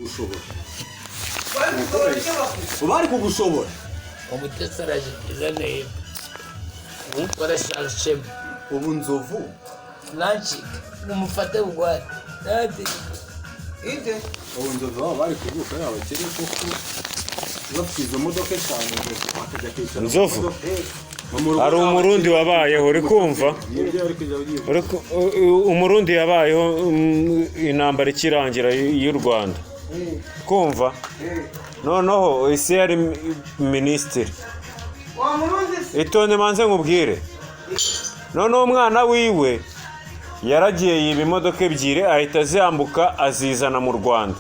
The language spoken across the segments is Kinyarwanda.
Kugushobora bari kugushobora. Umutesi arashyikiza neza barashaka shema. Ubu Nzovu Nancike mumufate bugwate nati. Ide. Ubu Nzovu baba bari kuvuka ari abakire koko, bafite izo modoka eshanu, Nzovu akajya kwicara mu Nzovu? modoka. Mu rugo. Hari Umurundi wabayeho, uri kumva? Nibyo yari kujya yivuga. Umurundi yabayeho intambara ikirangira y'u Rwanda, kumva noneho isi yari minisitiri. Wa Murundi se? Itonde manze nkubwire. Noneho umwana wiwe yaragiye yiba imodoka ebyiri, ahita azambuka azizana mu Rwanda.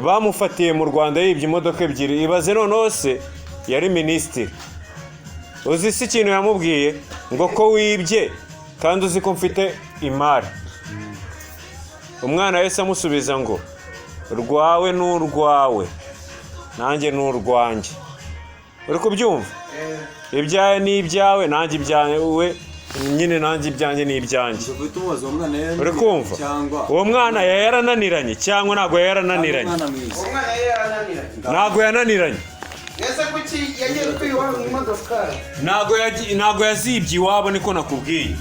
Bamufatiye mu Rwanda yibye imodoka ebyiri. Ibaze! Noneho se yari minisitiri. Uzi se ikintu yamubwiye? Ngo ko wibye kandi uzi ko mfite imari? Umwana wese amusubiza ngo rwawe ni urwawe, nanjye ni urwanjye. Uri kubyumva? Ibyawe ni ibyawe, nanjye ibyawe nyine, nanjye ibyanjye ni ibyanjye. Nzovu uhita umubaza, uwo mwana yari Uri kumva? Cyangwa Uwo mwana yari yarananiranye cyangwa ntabwo yari yarananiranye? Umwana mwiza. Uwo mwana yari yarananiranye. Ntabwo yananiranye. Ese kuki yagiye kwiba mu modokari? Ntabwo yazibye iwabo, niko nakubwiye.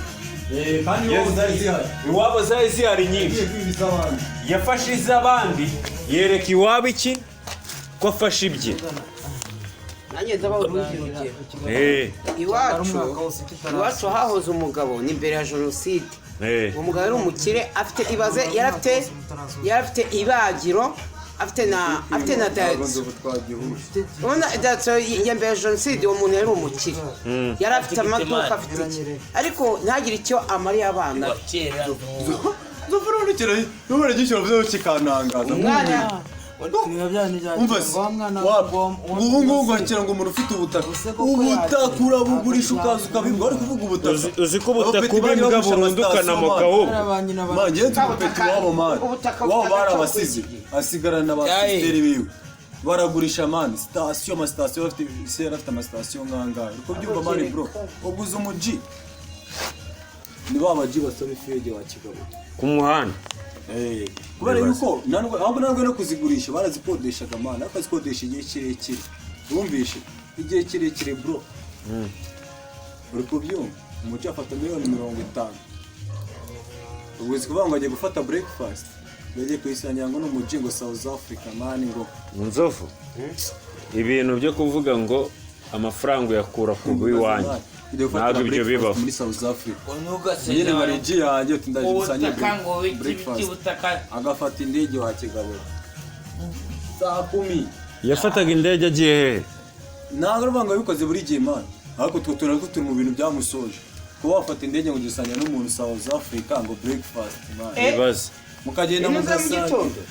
Kandi wowe zari zihari. Iwabo zari zihari nyinshi. Yagiye kwiba iz'abandi. Yafashe iz'abandi, yereka iwabo iki ko afashe ibye. Nanjye ndabaha urundi rugero. Iwacu hahoze umugabo, ni mbere ya jenoside. Uwo mugabo yari umukire, afite, ibaze, yari afite ibagiro, afite na Ntabwo Dayihatsu. Nzovu twagihuje. Ubona Dayihatsu ya mbere ya jenoside. Uwo muntu yari umukire, yari afite amaduka, afite iki, ariko ntagire icyo amariye abana be. Wa kera. Nzovu rero n'ubu gishyira vuze kikantangaza. Umwana Umva se, ubu ngubu ngakira ngo umuntu ufite ubutaka, ubutaka urabugurisha ukaza ukabimbwa, wari kuvuga ubutaka. Uzi ko ubutaka Abapeti bari ubimbwa bagusha burundu amasitasiyo, ukanamuka man. ahubwo. Man, njyewe nzi umupeti wabo, man. Ubutaka Wabo bufite agaciro barabasize, kuri iki gihe. asigarana ba sisiteri biwe, baragurisha, man, sitasiyo, amasitasiyo bafite. Isi yari afite amasitasiyo nkangahe? Uko byumva, man, bro, uguze umuji, ni ba baji basaba ifege wa kigabo. Ku muhanda. Kubera yuko ahubwo ntabwo no kuzigurisha, barazikodeshaga, man, ariko azikodesha igihe kirekire. Wumvishe? Igihe kirekire, bro. Uri kubyumva? Umuji afata miliyoni 50. Ubwo uzi kuvuga ngo agiye gufata breakfast, yagiye kuyisangira ngo n'umuji ngo South Africa, man, ngo Nzovu, ibintu byo kuvuga ngo amafaranga uyakura ku iwanjye, Ugiye gufatira ntabwo ibyo breakfast bibaho. muri South Africa Ugasenya nyine, bari yanjye uti ndaje dusangire ubutaka ngo biti biti breakfast. Ubutaka. Agafata indege wa kigabo saa 10. Yafataga indege agiye hehe? Ntabwo ari ngo yabikoze buri gihe, man, ariko utwo tuntu ariko turi mu bintu byamusoje, kuba wafata indege ngo ugisangira n'umuntu South Africa ngo breakfast, man. Ibibazo. Mukagenda Ino za mu mugasangira. gitondo.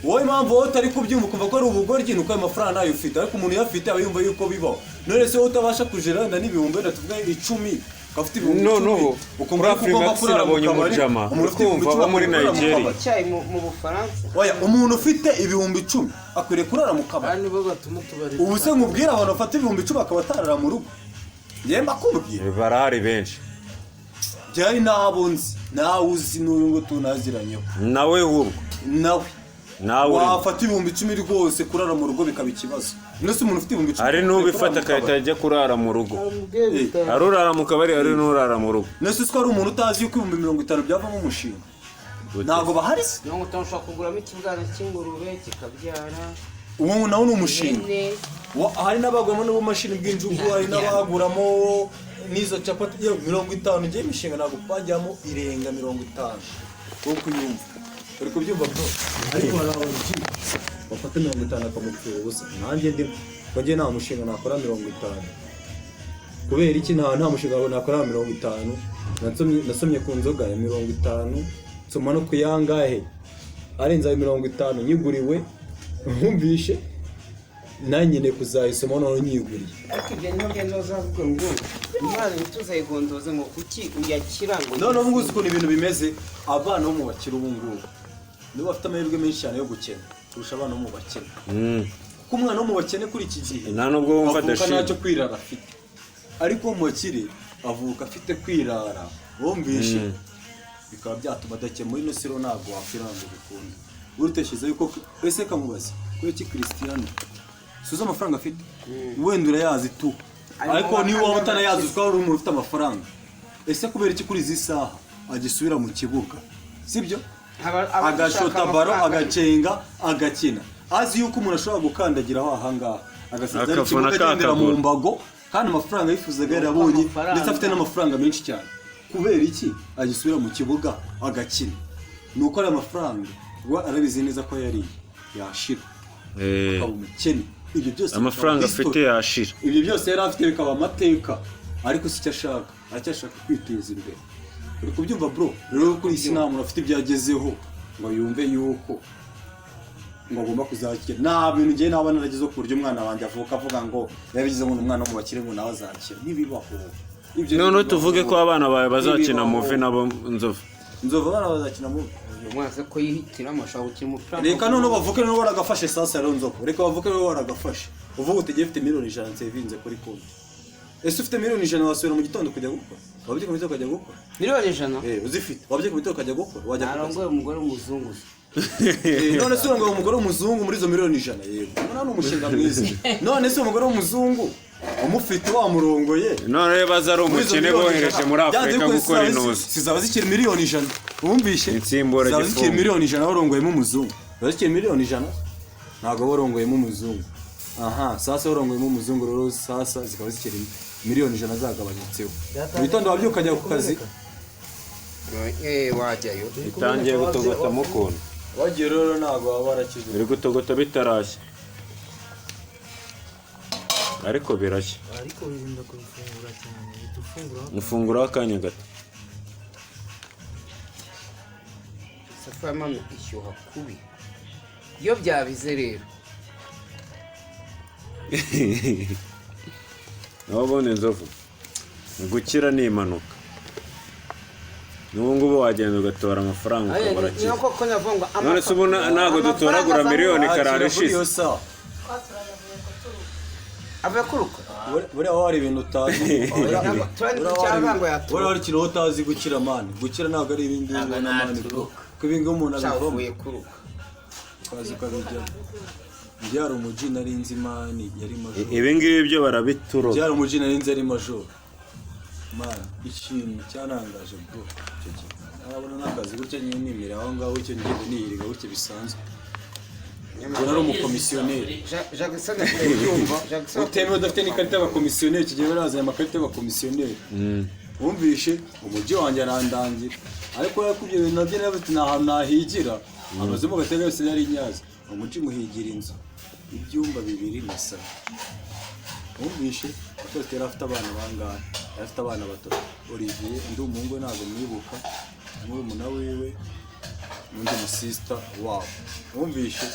Wowe impamvu wowe utari kubyumva, ukumva ko ari ubugoryi, ni uko ayo mafaranga ntayo ufite. Ariko umuntu uyafite aba yumva yuko bibaho. None se wowe utabasha kujera wenda n'ibihumbi, wenda tuvuge 10, ukaba ufite ibihumbi Noneho, 10, ukumva kuri yuko ugomba Afrimax kurara mu nabonye kabari, umujama, umuntu ufite ibihumbi uri kumva, 10 wo muri akwiriye kurara mu Nigeria. kabari. Icyayi mu Bufaransa. Oya, umuntu ufite ibihumbi 10 akwiriye kurara mu kabari. Kandi nibo batuma utubari. Ubu se nkubwire, abantu bafata ibihumbi 10 bakaba batarara mu rugo, njyewe mbakubwira. Barahari benshi. Byari n'abo nzi, nawe uzi, n'uyu ngo tunaziranyeho. Nawe wubwo. Nawe. Nawe urimo. Wafata ibihumbi 10 rwose, kurara mu rugo bikaba ikibazo. Mbese umuntu ufite ibihumbi 10 Hari akwiriye n'ubifata kurara mu agahita kabari. ajya kurara mu rugo. Hari urara mu kabari, hari n'urara mu rugo. Nese ko hari umuntu utazi yuko ibihumbi 50 byavamo umushinga? Ntabwo bahari se? 50 ushobora kuguramo ikibwana cy'ingurube kikabyara. Uwo nawo ni umushinga. Ihene. Hari n'abaguramo n'ubumashini bw'injugu, hari n'abaguramo n'izo capati. Yewe, 50, ngewe imishinga ntabwo pangiramo irenga 50 wo kuyumva. Uri kubyumva, bro? Ariko hari abaji bafata 50 akamupfira ubusa. Nanjye ndimo ko njye nta mushinga nakora 50. Kubera iki? Nta mushinga nakora 50. Nasomye ku nzoga ya 50, nsoma no ku yangahe arenze ayo 50 nyiguriwe. Nkumvishe, nanjye kuzayisoma noneho nyiguriye. Ariko ibyo niho ngendo uzavuga ngo umwana ntituzayigondoze ngo kuki uyakira ngo. Noneho ubu ngubu uzi ukuntu ibintu bimeze. Abana bo mu bakire ubu ngubu nibo bafite amahirwe menshi cyane yo gukena kurusha abana bo mu bakene, kuko umwana wo mu bakene kuri iki gihe Nta nubwo wumva avuka adashima. ntacyo kwirara afite, ariko uwo mu bakire avuka afite kwirara. Wumvishe? Bikaba byatuma adakira. Muri ino siro ntabwo wakwiranga ngo bikunde. Uritekereza yuko ese kamubaza kubera iki Cristiano suza amafaranga afite, wenda urayazi tu, Ari ariko mu niba waba bakandida utanayazi bakize. uziko ari umuntu ufite amafaranga. Ese kubera iki kuri izi saha agisubira mu kibuga, sibyo? Abashaka Agashota baro, amafaranga. Agacenga, agakina, azi yuko umuntu ashobora gukandagiraho ahangaha agasaza ari Akavuna kibuga agendera mu kakaguru. mbago, kandi amafaranga yifuzaga yarabonye, Amafaranga. ndetse afite n'amafaranga menshi cyane. Kubera iki agisubira mu kibuga agakina? Ni uko ari amafaranga we arabizi neza ko yariye yashira, akaba umukene. Ibyo byose bikaba Amafaranga afite history. yashira. Ibyo byose yari afite bikaba amateka, ariko si icyo ashaka, aracyashaka kwiteza imbere. Uri kubyumva, bro? Rero kuri iyi si nta muntu afite ibyo yagezeho ngo yumve yuko ngo agomba kuzakira. Nta bintu ngiye naba naragezeho ku buryo umwana wanjye avuka avuga ngo yabigize ngo ni umwana wo mu bakire ngo nawe azakira. Ntibibaho. Ibyo Noneho ntibibaho. tuvuge ko abana bawe bazakina Ntibibaho. Muvi nabo, Nzovu? Nzovu, abana bazakina muvi. Uyu mwaka ko yihitiramo, ashobora gukina umupira. Reka noneho bavuke noneho waragafashe. Sasa rero Nzovu, reka bavuke noneho waragafashe, uvuga uti ugiye ufite miliyoni 100 nsevinze kuri konti. Ese ufite miliyoni 100 wasubira mu gitondo kujya gukora? Wabyuka mu gitondo ukajya gukora? Miliyoni 100? Eh, uzifite wabyuka mu gitondo ukajya gukora, wajya ku kazi? Narongoye umugore w'umuzunguzi. Eh, none se urongoye umugore w'umuzungu muri izo miliyoni 100? Yego, none ni umushinga mwiza. None se umugore w'umuzungu umufite wamurongoye None baza ari muri izo umukene miliyoni bohereje ijana, muri byanze Afurika bikunze gukora zizaba intuza. Zizaba zikiri miliyoni 100, wumvishe? Insimbura Zizaba zikiri gifungo. miliyoni 100 warongoyemo umuzungu. Zizaba zikiri miliyoni 100, ntabwo warongoyemo umuzungu. Aha sasa warongoyemo umuzungu rero, sasa zikaba zikiri miliyoni 100 zagabanyutseho. Mu gitondo wabyuka ukajya ku kazi? Eh, wajyayo. Bitangiye gutogota ukuntu. Wagiye rero ntabwo waba warakize. Biri gutogota bitarashya, ariko birashya. Ariko wirinda kubifungura cyane, uhita ufungura. Mufunguraho akanya gato. Isafuriya mano ishyuha kubi iyo byabize rero. Naho ubundi Nzovu, gukira ni impanuka. N'ubu ngubu wagenda ugatora amafaranga ukaba urakize. Niyo koko navuga ngo None se ubu ntabwo dutoragura miliyoni karara Akira kuri ishize? iyo saha. Avuye kuruka. Buriya hari ibintu utazi. Cyangwa ngo yaturuka. Buriya hari ikintu utazi: gukira man. Gukira ntabwo ari ibingibi Ntabwo ubona man, bro. naturuka. Kuko ibingibi umuntu abivamo Avuye kuruka. Ukaza ukabijyamo. Njye hari umuji nari nzi man, yari majoro. Ibi ngibi byo barabituroba. Byari umuji nari nzi, yari majoro man. Ikintu cyarangaje, bro, icyo gihe nabona n'akazi gutya nyine, nimira aho ngaho icyo ngenda nihiriga gutya bisanzwe. Ubwo nari umukomisiyoneri. Jackson. Ubyumva? Jackson. Utemewe, udafite n'ikarita y'abakomisiyoneri. Icyo gihe bari bazanye amakarita y'abakomisiyoneri. Wumvishe umujyi wanjye arandangira, ariko yakubye ibintu nabyo nawe ati nta hantu nahigira amazu mu gatega yose yari nyazi. Umujyi muhigira inzu ibyumba bibiri na salo. Wumvishe twese yari afite abana bangahe? Yari afite abana batatu: Olivier, undi umuhungu we ntabwo mwibuka, murumuna wiwe, n'undi musista wabo. Wumvishe,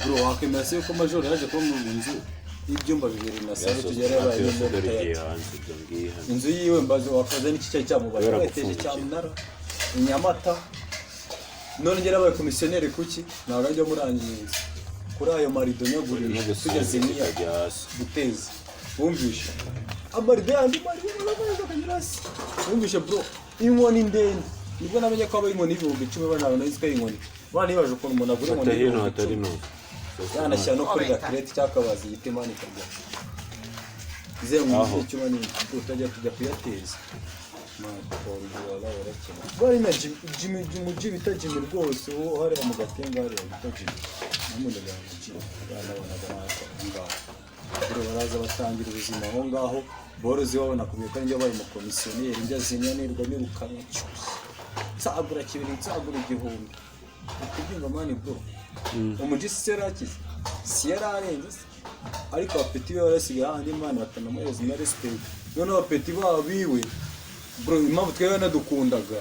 bro, wakwemera se yuko majoro yaje kuba mu nzu y'ibyumba bibiri na salo tugera yabaye n'imodoka? Inzu yiwe mbaze wakaza n'iki cyari cyamubaye? Kubera Yateje gupfundikira. cyamunara i Nyamata. None njye nabaye komisiyoneri, kuki ntabwo ajya murangiye inzu kuri ayo marido nyagurisha tujya ziniya guteza? Wumvishe amarido yandi marido marakomeza akagera hasi. Wumvishe, bro, inkoni ndende. Nibwo namenye ko habaho inkoni y'10,000. Bana ntabwo ko ari inkoni. Bana nibaje ukuntu umuntu agura inkoni Fata hino y'ibihumbi hatari icumi ntuza. Yanashyira no kuri gakirete cyakabaza igiti man ikajya izenguruka icyuma n'iki, utajya tujya kuyateza. Bari na Jimmy, Jimmy G bita Jimmy rwose, uwo hariya mu Gatenga hariya bita Jimmy, namundaga mu Jimmy. Banabonaga natwe aho ngaho rero baraza batangira ubuzima aho ngaho. Borozi babona kumenya ko njye wabaye umukomisiyoneri, njya zinya nirwa nirukanka cyose, nsagura kibiri, nsagura igihumbi. Ukubyumva man, bro? Umuji si yari akize, si yari arenze se, ariko abapeti be barasigaye ahandi man, batanamuhereza na respect. Noneho abapeti babo biwe, bro, impamvu twebwe nadukundaga,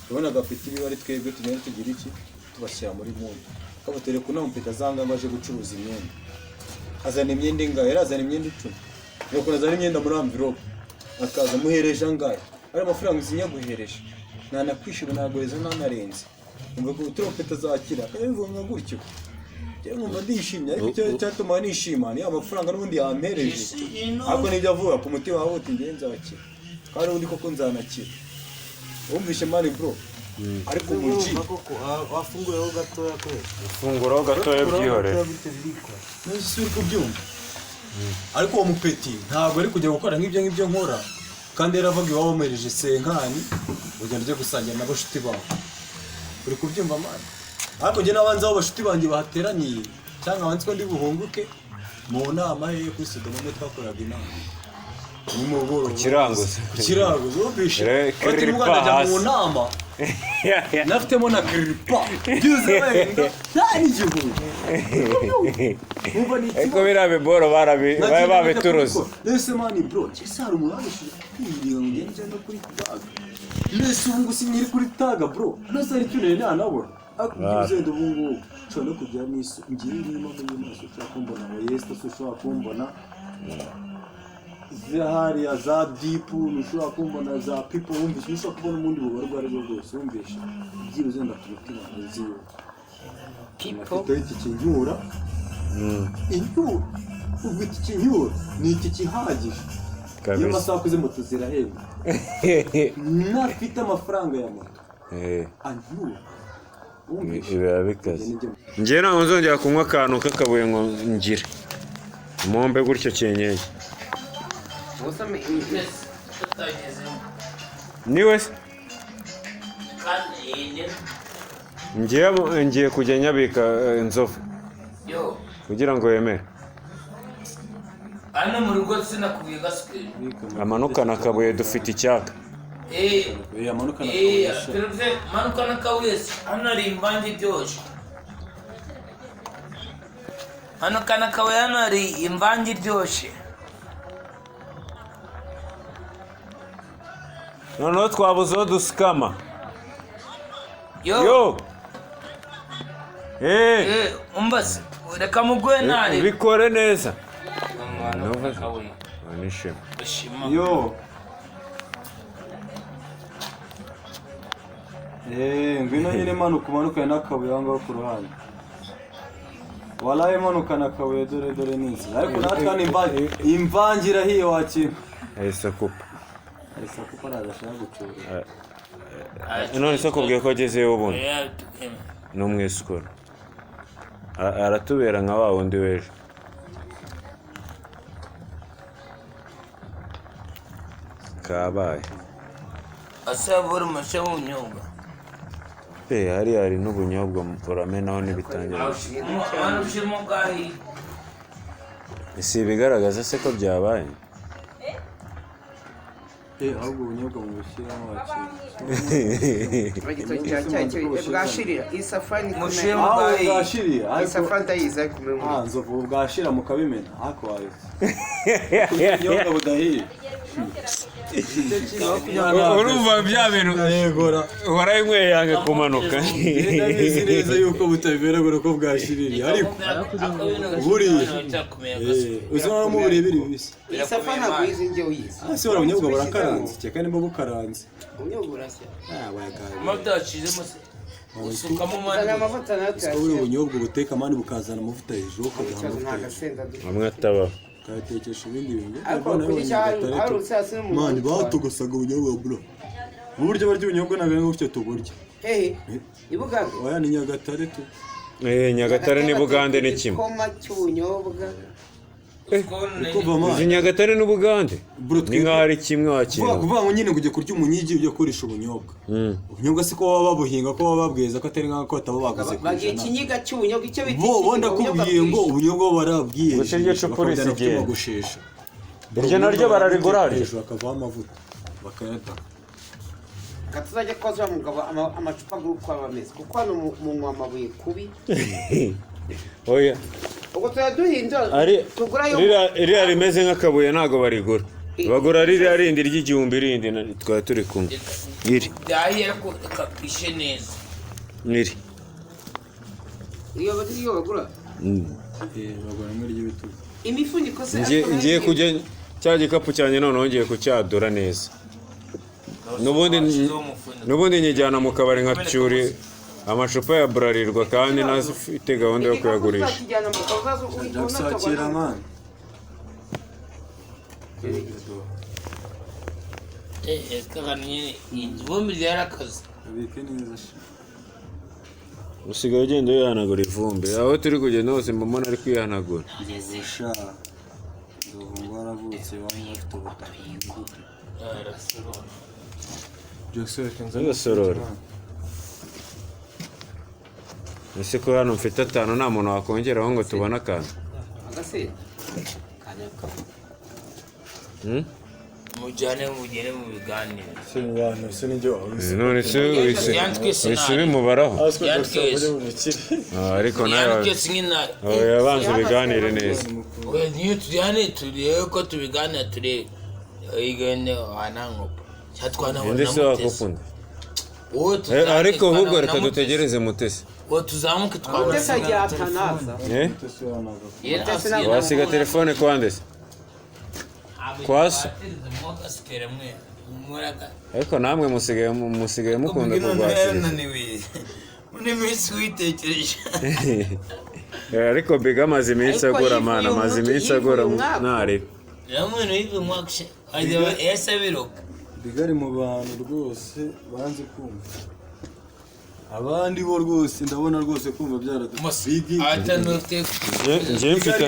tubonaga apeti biwe ari twebwe tugenda tugira iki, tubashyira muri mundu kabatere ko nta mupeti azanga ngo aje gucuruza imyenda. Azana imyenda ingahe? Yari azana imyenda 10. Nuko azana imyenda muri envelope, akaza amuhereje angahe? Ari amafaranga uzinyaguhereje, ntanakwishyura, naguhereza ntanarenze. Umva ko uturopeti azakira akajya bivuga gutyo. Njyewe nkumva ndishimye, ariko icyo cyatuma nishima ni amafaranga n'ubundi yampereje, ariko nibyo avuga ku mutima wawe uti njyewe nzakira, kandi ubundi koko nzanakira. Wumvishe man, bro? Ariko umuji Urumva koko wafunguyeho gatoya kubera Funguraho gatoya byihorere. Gute birikora? Nese uri kubyumva? Ariko uwo mupeti ntabwo ari kujya gukora nk'ibyo ngibyo nkora, kandi yaravuga iwabo bamuhereje senkani, ugenda ujya gusangira n'abashuti bawe. Uri kubyumva, man? Ariko njye n'abanzi aho bashuti banjye bahateraniye, cyangwa abanzi ko ndi buhunguke mu nama ye kuri Sodoma niyo twakoraga inama nimugoroba. Ku kiranguzo. Ku kiranguzo, wumvishe? Bati Kiripa mwana ajya mu hasi. nama nafitemo na kiripa byuze wenda nta n'igihumbi. Wumva ni Ariko biriya biboro bari babituruze. Mbese man, bro, ese hari umuntu wabishije kwiriga ngo ngende njye no kuri taga? Mbese ubu ngubu sinkiri kuri taga, bro? Mbese hari icyo nari nanabura? Ariko byibuze wenda ubu ngubu nshobora no kujya n'iso ngiye ngiyemo muri maso, ushobora kumbona ngo yesita se, ushobora kumbona hariya za dipu, ntushobora kumbona za pipo, wumvishe? Ntushobora kubona ubundi bubare ubwo ari bwo bwose, wumvishe? Byibuze wenda ku mutima nzi yuko Pipo. afite itike inyura inyura. Ubwo itike inyura ni itike ihagije iyo amasaha akuze, moto zirahenda, ntafite amafaranga ya moto anyura, wumvishe? Biba bikaze. Njyewe ntabwo nzongera kunywa akantu k'akabuye ngo ngire mombe gutyo cyenyeye. Tutagezemo. Niwe se? Kandi iyi ni Ngiye, ngiye kujya nyabika inzovu yo kugira ngo yemere. Hano mu rugo sinakubwiye gasukari. Amanukana akabuye, dufite icyaka. Eh. Amanukana Eh, akabuye sha. turuze manukana akabuye se. Hano hari imvange iryoshye. Manukana akabuye, hano hari imvange iryoshye. Noneho twabuze uwo dusikama. Yo. Yo. Eh, umva se, reka muguhe ntare. Bikore neza. Manukana akabuye. Nishima. Shima. Yo, ngwino nyine, manuka umanukane n'akabuye aho ngaho ku ruhande. Walayi manukana akabuye, dore dore ni inzira. Ariko natwe hano imvange imvange irahiye wakira. Ahise akupa. Ese kuko ntabwo ashaka gucura. None se akubwiye ko agezeyo ubundi? Eh, Ni umwisikoro. Aratubera nka wa wundi w'ejo. Kabaye. Asabura umushe w'ubunyobwa. Hariya hari n'ubunyobwa, uramenaho n'ibitangira. Hano ushyiramo bwahiye. Si ibigaragaza se ko byabaye? Ahubwo ubunyobwa mubushyiramo wakira. Igitoki cya cyayi bwashirira iyi safari ni kumena. Mushemu. Aho Bwahiye. bwashiriye Iyi ariko safari ndayizi ariko kumena. Ah, nzovu bwashira mukabimena, ariko wayose ubunyobwa budahiye. Urumva bya bintu Yegora. warayinyweye yanga kumanuka. Ndabizi neza yuko butabiberagura ko bwashiririye, ariko buriya uzi noneho mu burebire bibisi. Iyi safari ntabwo uyizi, njye uyizi. Ese wari ubunyobwa burakaranze cyane, nimba bukaranze? Ubunyobwa burashya. Ah, wayagaye. Amavuta wacizemo se usukamo Uzana mani. amavuta nayo Buriya tuyashyira. ubunyobwa buteka mani bukazana amavuta hejuru, ukaduha Ikibazo amavuta nta hejuru. gasenda dufite. Amwe atabaho. Ukayatekesha ibindi bintu. Ariko kuri cya hari urusasi n'umuntu. Mani batogosaga ubunyobwa, bro. Mu buryo barya ubunyobwa ntabwo ari gutyo tuburya. Hehe, i Bugande. Oya, ni Nyagatare tu. Nyagatare n'i Bugande ni kimwe. Igikoma cy'ubunyobwa. Kuva Izi mani. Nyagatare n'Ubugande Bro, ni twebwe nk'aho ari kimwe wakira. Kuvuga ngo nyine ngo ujye kurya umunyigi, ujye kurisha ubunyobwa. Ubunyobwa si ko baba babuhinga, ko baba babweza, ko atari nk'ako bataba baguze ku Bagira ijana. ikinyiga cy'ubunyobwa, icyo bita Bo bo ikinyiga, ndakubwiye ngo ubunyobwa bo barabwiye Gusa iryo cupa bakabujyana urisigiye. kucyuma gushesha. Iryo naryo bararigura harya? Hejuru hakavaho amavuta bakayataha. Reka tuzajya koza wa mugabo amacupa agura uko aba ameze, kuko hano munywa amabuye kubi. Oya. Ubwo tujya duhindura Ari tugurayo. Ririya rimeze nk'akabuye ntabwo barigura. Bagura ririya rindi ry'igihumbi rindi twari turi kumwe. Iri. Byahiye ariko reka pishe neza. Iri. Iyo iyo bagura Bagura rimwe ry'ibitugu. imifuniko se Ngiye ariko ngiye nayo- kujya cya gikapu cyanjye noneho ngiye kucyadura neza. N'ubundi Washyizeho umufuniko. n'ubundi nyijyana mu kabari nkacyuri amacupa ya Bralirwa kandi ntafite gahunda yo Igikapu kuyagurisha. uzakijyana mu kazi, uzaza Jackson unatogwa akira nawe. mani. Kagana nyine ivumbi ryarakaze. Abike neza sha. Usigaye ugenda wihanagura ivumbi aho turi kugenda hose, mbona ari kwihanagura. Nzovu sha. Nzovu ngo waravutse iwanyu bafite ubutaka gute? Byose reka nzane. Agasorori. Ese ko hano mfite atanu, nta muntu wakongeraho ngo tubone akantu? Agasenda kanyaka. Hmm? Mujyane, mugere mu biganiro. Se mwana, se nijye wawe. None se wese Yanditse wese nabi. ubimubaraho? Yanditse. Mu bukire. Ah, ariko nawe Yanditse nk'intare. oya, banza ubiganire neza. Oya, niyo tujyane turebe ko tubiganira, turebe igende wanankopa cyatwana. Inde se wakukunda? Wowe Eh, tuzamure. Ariko ahubwo twana reka na Mutesi. dutegereze Mutesi. Wowe tuzamuke twabona. Mutesi agiye atanaza. Eh? Yera Mutesi asigaye. ntabwo- Wasiga telefone kwande se? Kwasa. Ariko namwe musigaye mukunda kurwakiriza. Muri minsi witekereje. Eh, ariko biga amaze iminsi Ariko agura yivuye mana, amaze umutwe, iminsi agura yivuye umwaku. ntari. Namwe yive umwaka ajya yasa biruka. Bigari mu bantu rwose banze kumva. Abandi bo rwose ndabona rwose kumva byaradu. Bigi Atanu ufite. Njye mfite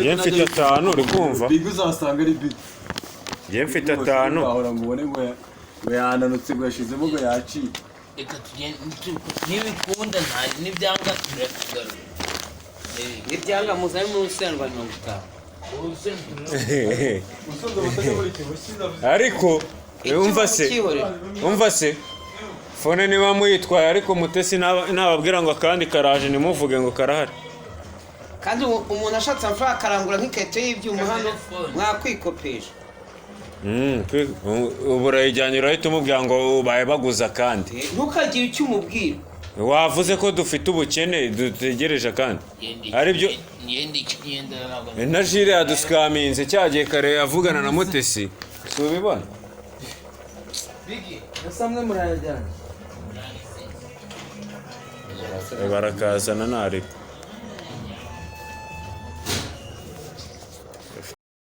njye mfite atanu, uri kumva? Bigi uzasanga ari bigi. Njye mfite atanu. Wahora ngo ubone ngo yananutse, ngo yashizemo, ngo yaciye. Reka tugende, nibikunda nta nibyanga turatugarura. Nibyanga muzane mu rusenda rwa 50. Usoza abatajya muri kivu siza. Ariko umva se, Ukihorera. umva se, phone niba muyitwaye, ariko Mutesi nababwira ngo akandi karaje, ntimuvuge ngo karahari. Kandi umuntu ashatse amafaranga akarangura nk'ikarito y'ibyuma hano, mwakwikopesha. Ubu urayijyanye, urahita umubwira ngo ubaye baguze akandi. Ntukagire icyo umubwira. Wavuze ko dufite ubukene, dutegereje akandi, aribyo. Ngende ikigenda ntabwo. Na Jire yadusikaminze cyagiye kare avugana na Mutesi, si ubibona? Ese amwe murayajyana? Barakazana ntariko.